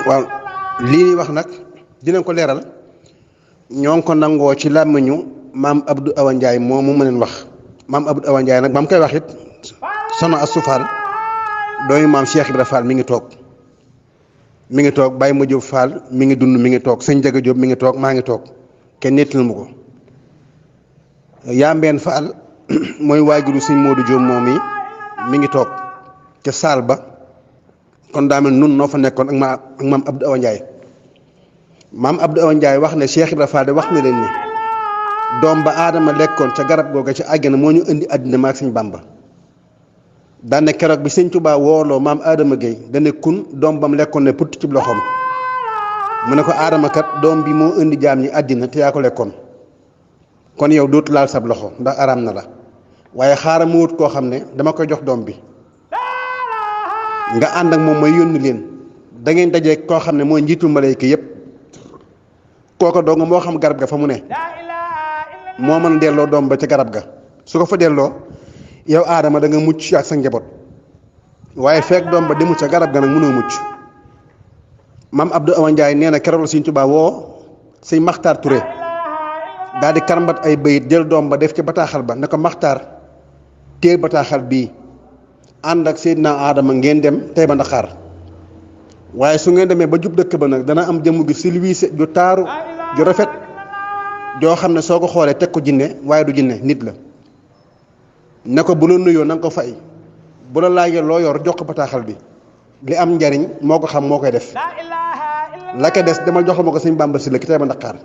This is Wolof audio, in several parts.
waaw lii ñuy wax nag dinañ ko leeral ñoo ngi ko nangoo ci làmmiñu maam Abdou Awa Ndiaye moomu ma leen wax maam Abdou Awa Ndiaye nag ba mu koy wax it soxna Astou Fall dooyu maam Cheikh Ibra Fall mi ngi toog Baye ma Diop Fall mi ngi dund mi ngi toog sëñ Jaga Diop mi ngi toog maa ngi toog kenn nettal ma ko Yambeen Fall mooy waajuru sëñ Modou Diop moom yi mi ngi toog ca saal ba kon daa mel nun noo fa nekkoon ak maam Abdou Awa Ndiaye maam Abdou Awa Ndiaye wax ne Cheikh Ibra Fall de wax na leen ni doom ba aadama lekkoon ca garab googa ci àjjana moo ñu indi àddina maag sëñ Bàmba daane keroog bi sëñ Tuubaa wooloo maam Adama Gueye dane kun doom bam lekkoon ne putt ci loxoom mu ne ko aadama kat doom bi moo indi jaam ñi àddina te yaa ko lekkoon kon yow dootu laal sab loxo ndax araam na la waaye xaaral ma wut koo xam ne dama koy jox doom bi nga ànd ak moom may yónni leen da ngeen dajee koo xam ne mooy njiitul malayka yépp kooko doo nga moo xam garab ga fa mu ne moo mën a delloo doom ba ca garab ga su ko fa delloo yow aadama da nga mucc ak sa njaboot waaye fekk doom ba demul ca garab ga nag mënoo mucc maam Abdou Awa Ndiaye nee na keroog la Sëñ Tuubaa woo sëñ Maxtaar Touré daal di karmbat ay bayit jël doom ba def ci bataaxal ba ne ko Maxtaar téel bataaxal bii ànd ak Seydina Adama ngeen dem tey ba Ndakaar waaye su ngeen demee ba jub dëkk ba nag dana am jëmm gi silwiise ju taaru ju rafet joo xam ne soo ko xoolee teg ko jinne waaye du jinne nit la ne ko bu la nuyoo na nga ko fay bu la laajee loo yor jox ko bataaxal bi li am njariñ moo ko xam moo koy def la ko des dama jox ma ko sëñ Bàmba si la ki tey ba Ndakaar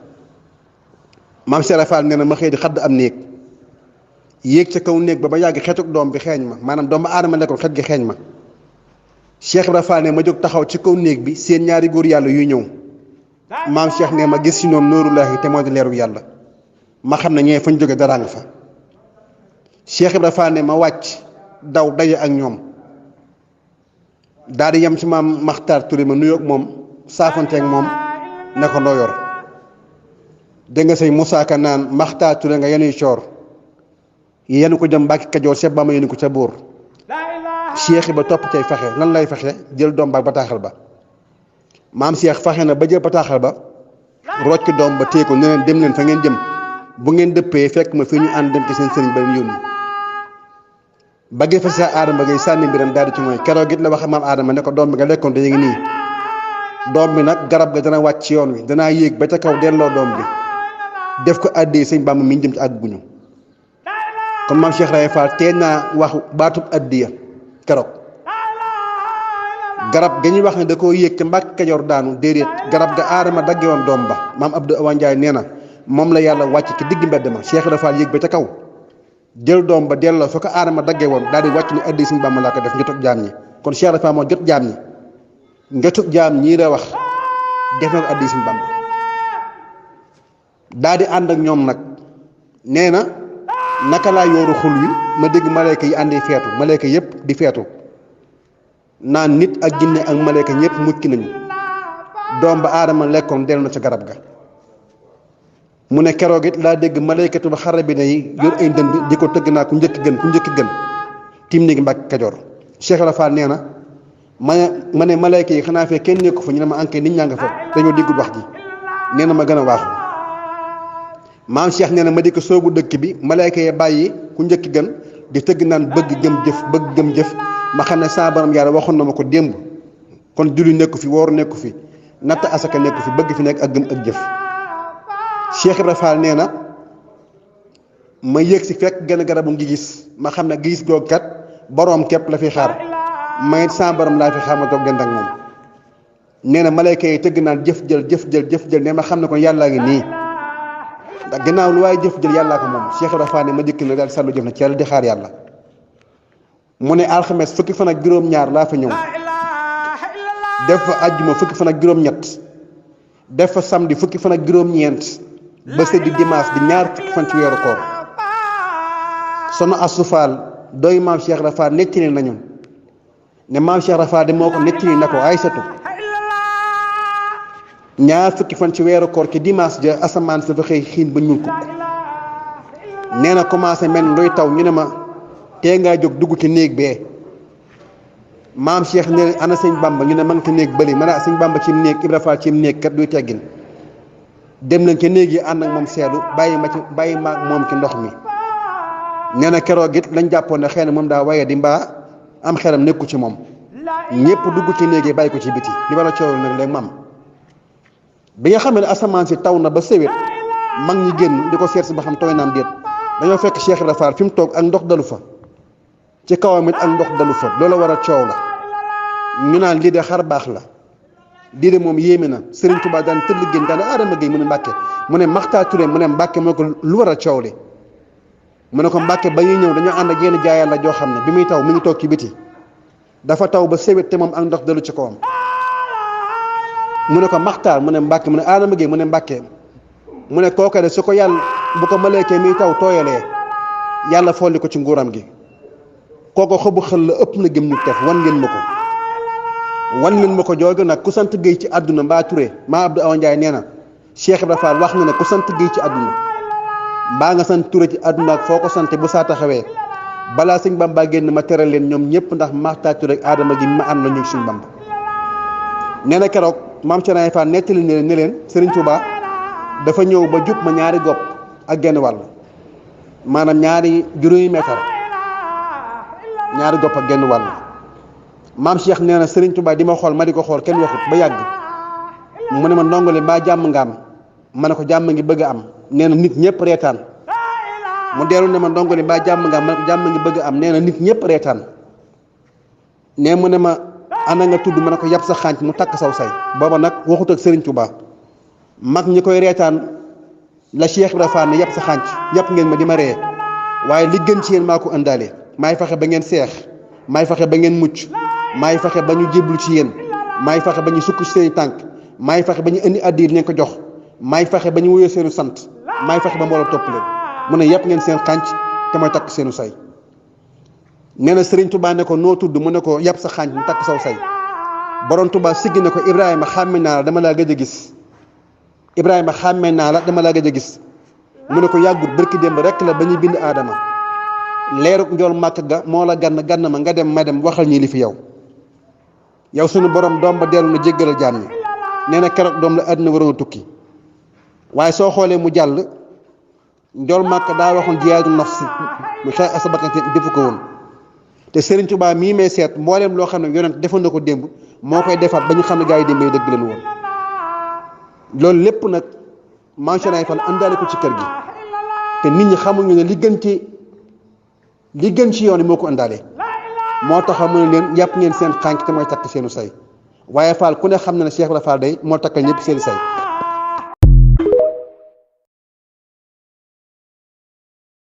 maam Cheikh Fall nee na ma xëy di xadd am néeg yéeg ca kaw néeg ba yàgg xetuk doom bi xeeñ ma maanaam doomu aadama nekkoon xet gi xeeñ ma Cheikh Ibra Fall ne ma jóg taxaw ci kaw néeg bi seen ñaari góor yàlla yuy ñëw maam Cheikh ne ma gis si ñoom noorullaahi te moo di leeru yàlla ma xam ne ñee fañ jóge dara nga fa Cheikh Ibra Fall ne ma wàcc daw daje ak ñoom daal di yem ci maam Maxtaar Touré ma nuyoog moom saafanteeg moom ne ko loo yor dégg nga sëñ Moussa Ka naan Maxtaar Touré nga yenuy coor yenu ko jëm Mbàkke Kajoor Seex Bamba yenu ko ca Buur Cheikh ba topp cay fexe lan lay fexe jël doom ba ak bataaxal ba maam Cheikh fexe na ba jël bataaxal ba rocc doom ba téye ko ne leen dem leen fa ngeen jëm bu ngeen dëppee fekk ma fii ñu ànd dem ci seen sëriñ ba leen yónni bëggee fa Cheikh Adama Gueye sànni mbiram daal di ci mooy keroog it la wax maam Adama ne ko doom bi nga lekkoon te ngi nii doom bi nag garab ga dana wàcc ci yoon wi danaa yéeg ba ca kaw delloo doom bi def ko àddee sëñ Bamba mi ñu jëm ci àgguñu kon maam Cheikh Raye Fall teel naa wax baatub addiya keroog garab ga ñuy wax ne da koo yéeg ca Mbàkke Kajoor daanu déedéet garab ga aadama dagge woon doom ba maam Abdou Awa Ndiaye nee na moom la yàlla wàcc ci digg mbedd ma Cheikh Raye Fall yéeg ba ca kaw jël doom ba delloo fa ko aadama dagge woon daal di wàcc ne addi Sëñ Bàmba laa ko def njotug jaam ñi kon Cheikh Raye Fall moo jot jaam ñi njotug jaam ñii la wax def na ko addi Sëñ Bàmba daal di ànd ak ñoom nag nee na naka laa yooru xul wi ma dégg malayka yi àndi feetu malayka yépp di feetu naan nit ak jinne ak malayka ñëpp mucc nañu doom ba aadama lekkoon dellu na ca garab ga mu ne keroog it laa dégg malaykatu ba xare bi ne yi yor ay ndënd di ko tëgg naa ku njëkk gën tim néegi Mbàkke Kajoor Cheikh Ibra Fall nee na ma ne malayka yi xanaa fee kenn nekku fa ñu ne ma enquête nit ñaa nga fa dañoo déggul wax ji nee na ma gën a waaxu maam Cheikh nee na ma di ko soobu dëkk bi malayka yi bàyyi ku njëkk gën di tëgg naan bëgg gëm jëf ma xam ne saa borom yàlla waxoon na ma ko démb kon julli nekku fi wooru nekku fi natt asaka nekku fi bëgg fi nekk ak gëm ak jëf Cheikh Ibra Fall nee na ma yéeg si fekk gën a garabu ngi gis ma xam ne gis googu kat boroom képp la fi xaar may saa borom laa fi xaar ma toog dend ak moom nee na malayka yi tëgg naan jëf jël ne ma xam ne kon yàllaa ngi nii ndax gannaaw lu waaye jëf jël yàllaa ko moom Cheikh Ibra Fall ne ma dikk na daal sàllu jëf na ci yàlla di xaar yàlla mu ne alxames fukki fan ak juróom-ñaar laa fa ñëw def fa àjjuma fukki fan ak juróom-ñett def fa samedi fukki fan ak juróom-ñeent ba seddi dimanche di ñaar fukki fan ci weeru koor soxna Astou Fall doy maam Cheikh Ibra Fall nettali nañu ne maam Cheikh Ibra Fall de moo ko nettali na ko Aysatu ñaar fukki fan ci weeru koor ci dimanche ja asamaan sa fa xëy xiin ba ñuul kukk nee na commencé mel luy taw ñu ne ma tee ngaa jóg dugg ci néeg bee maam Cheikh ne ana sëñ Bamba ñu ne ma nga ca néeg bëli ma ne sëñ Bamba ci néeg Ibra Fall ci néeg kat duy teggin dem nañ ca néeg yi ànd ak moom seelu bàyyi ma moom ci ndox mi nee na keroog it lañ jàppoon ne xëy na moom daa waye di mbaa am xelam nekku ci moom ñëpp dugg ci néeg yi bàyyi ko ci biti li war a coow nag léegi mam bi nga xam ne asamaan si taw na ba sewet mag ñi génn di ko seet si ba xam tooy naam déet dañoo fekk Cheikh Ibra Fall fi mu toog ak ndox dalu fa ci kawam it ak ndox dalu fa loolu war a coow la ñu naan lii de xar baax la lii de moom yéeme na Serigne Touba daan tëdd génn daan Adama Gueye mu ne Mbàkke mu ne Maxtaar Touré mu ne Mbàkke moo ko lu war a coow li mu ne ko Mbàkke ba ñuy ñëw dañoo ànd ak yenn jaay yàlla joo xam ne bi muy taw mi ngi toog ci biti dafa taw ba sewet te moom ak ndox dalu ci kawam mu ne ko Maxtaar mu ne Mbàkke mu ne Adama Gueye mu ne Mbàkke mu ne kooka de su ko yàlla bu ko maleekee muy taw tooyalee yàlla folli ko ci nguuram gi kooko xobu xel la ëpp na gëm ñu tef wan leen ma ko jooju nag ku sant Gueye ci àdduna mbaa Touré maa Abdou Awa Ndiaye nee na Cheikh Ibra Fall wax na ne ku sant Gueye ci àdduna mbaa nga sant Touré ci àdduna ak foo ko sant bu saa taxawee balaa sëñ Bamba génn ma teral leen ñoom ñëpp ndax Maxtaar Touré ak Adama gi ma ànd la ñu suñ Bamba nee na keroog maam Thierno Fall nettali ne leen Serigne Touba dafa ñëw ba jub ma ñaari gopp ak genn wàll maanaam ñaari juróomi meetar ñaari gopp ak genn wàll maam Cheikh nee na Serigne Touba di ma xool ma di ko xool kenn waxut ba yàgg mu ne ma ndongole mbaa jàmm nga am ma ne ko jàmm ngi bëgg a am nee na nit ñëpp reetaan mu dellu ne ma ndongole mbaa jàmm nga am ma ne ko jàmm ngi bëgg a am nee na nit ñëpp reetaan nee mu ne ma ana nga tudd ma ne ko yàpp sa xànc mu takk saw say booba nag waxut ak Serigne Touba mag ñi koy reetaan la Cheikh Ibra Fall ne yàpp sa xànc yàpp ngeen ma di ma ree waaye li gën ci yéen maa ko ëndaale maay fexe ba ngeen seex maay fexe ba ngeen mucc maay fexe ba ñu jéblu ci yéen maay fexe ba ñu sukk ci seen tànk maay fexe ba ñu indi addiir leen ko jox maay fexe ba ñu wóyoo seenu sant maay fexe ba mbooloo topp leen mu ne yàpp ngeen seen xànc te mooy takk seenu say nee na Serigne Touba ne ko noo tudd mu ne ko yàpp sa xànc mu takk saw say borom Touba siggi ne ko Ibrahima xàmme naa la dama laa gëj a gis Ibrahima xàmme naa la dama laa gëj a gis mu ne ko yàggut bërki démb rek la ba ñuy bind aadama leeruk njool màkk ga moo la gann ma nga dem ma dem waxal ñi li fi yow sunu borom doom ba dellu na jéggalal jaam ñi nee na keroog doom la àddina waroon a tukki waaye soo xoolee mu jàll njool màkk daa waxoon jiyaadu nafsi mu xeex asabakante defu ko woon te Serigne Touba mii may seet mbooleem loo xam ne yonent defoon na ko démb moo koy defaat ba ñu xam ne gaa yi démb yi dëgg lañu woon loolu lépp nag Mansour Fall àndaale ko ci kër gi te nit ñi xamuñu ne li gën ci yoon yi moo ko àndaale moo tax mu ne leen yàpp ngeen seen xànk te mooy takk seenu say waaye Fall ku ne xam na ne Cheikh Ibra Fall day moo takkal ñëpp seen say